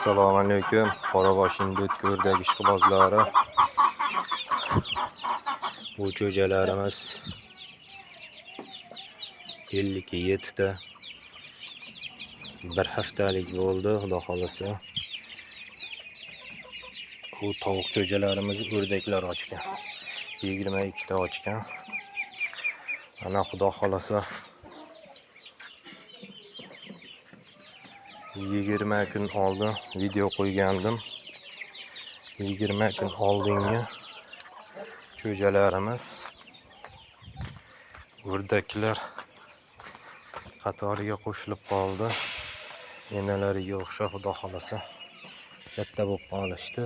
Assalomu alaykum. Qorabosh indut o'rdak ishqibozlari. Bu jo'jalarimiz 57 ta. Bir haftalik bo'ldi, xudo xolasa. Bu tovuq jo'jalarimiz o'rdaklar ochgan. 22 ta ochgan. Ana xudo xolasa 20 kun oldin video qo'ygandim. 20 kun oldingi jo'jalarimiz o'rdaklar qatoriga qo'shilib qoldi. Enalariga o'xshab xudo xolasa katta bo'lib qolishdi.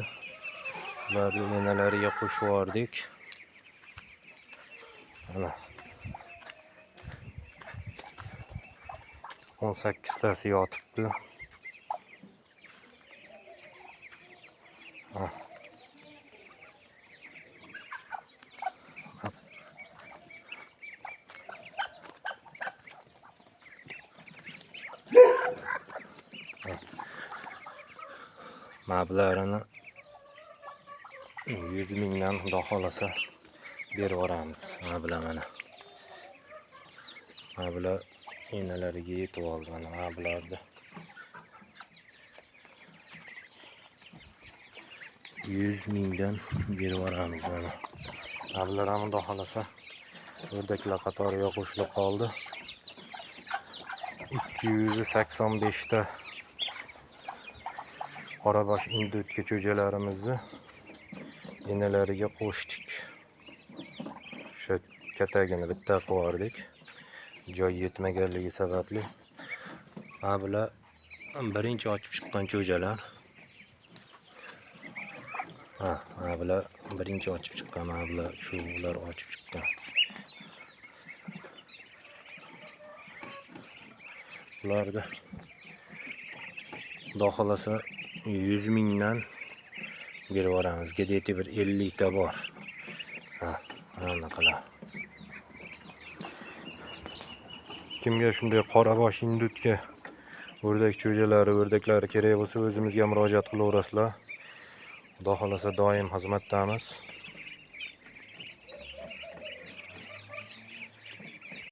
Ularni enalariga qo'shib yubordik. Mana 18 tasi yotibdi. Mablag'ini 100 mingdan xudo xolasa berib yuboramiz. Mana bular mana. Mana bular enalariga yetib oldi. Mana bularni 100 mingdan berib yuboramiz mana. Mana bular ham xudo xolasa o'rdaklar qatoriga qo'shilib qoldi. 285 ta qorabosh indutga jo'jalarimizni enalariga qo'shdik. O'sha katagini bitta qilib yubordik. Joy yetmaganligi sababli. Mana bular birinchi ochib chiqqan jo'jalar. Ha, mana bular birinchi ochib chiqqan, mana bular shu ular ochib chiqqan. Bularni xudo xolasa 100 mingdan berib yuboramiz. Где-то bir 50 ta bor. Ha, mana bunaqalar. Kimga shunday qorabosh indutga o'rdak jo'jalari, o'rdaklari kerak bo'lsa, o'zimizga murojaat qilaverasizlar. Xudo xolasa doim xizmatdamiz.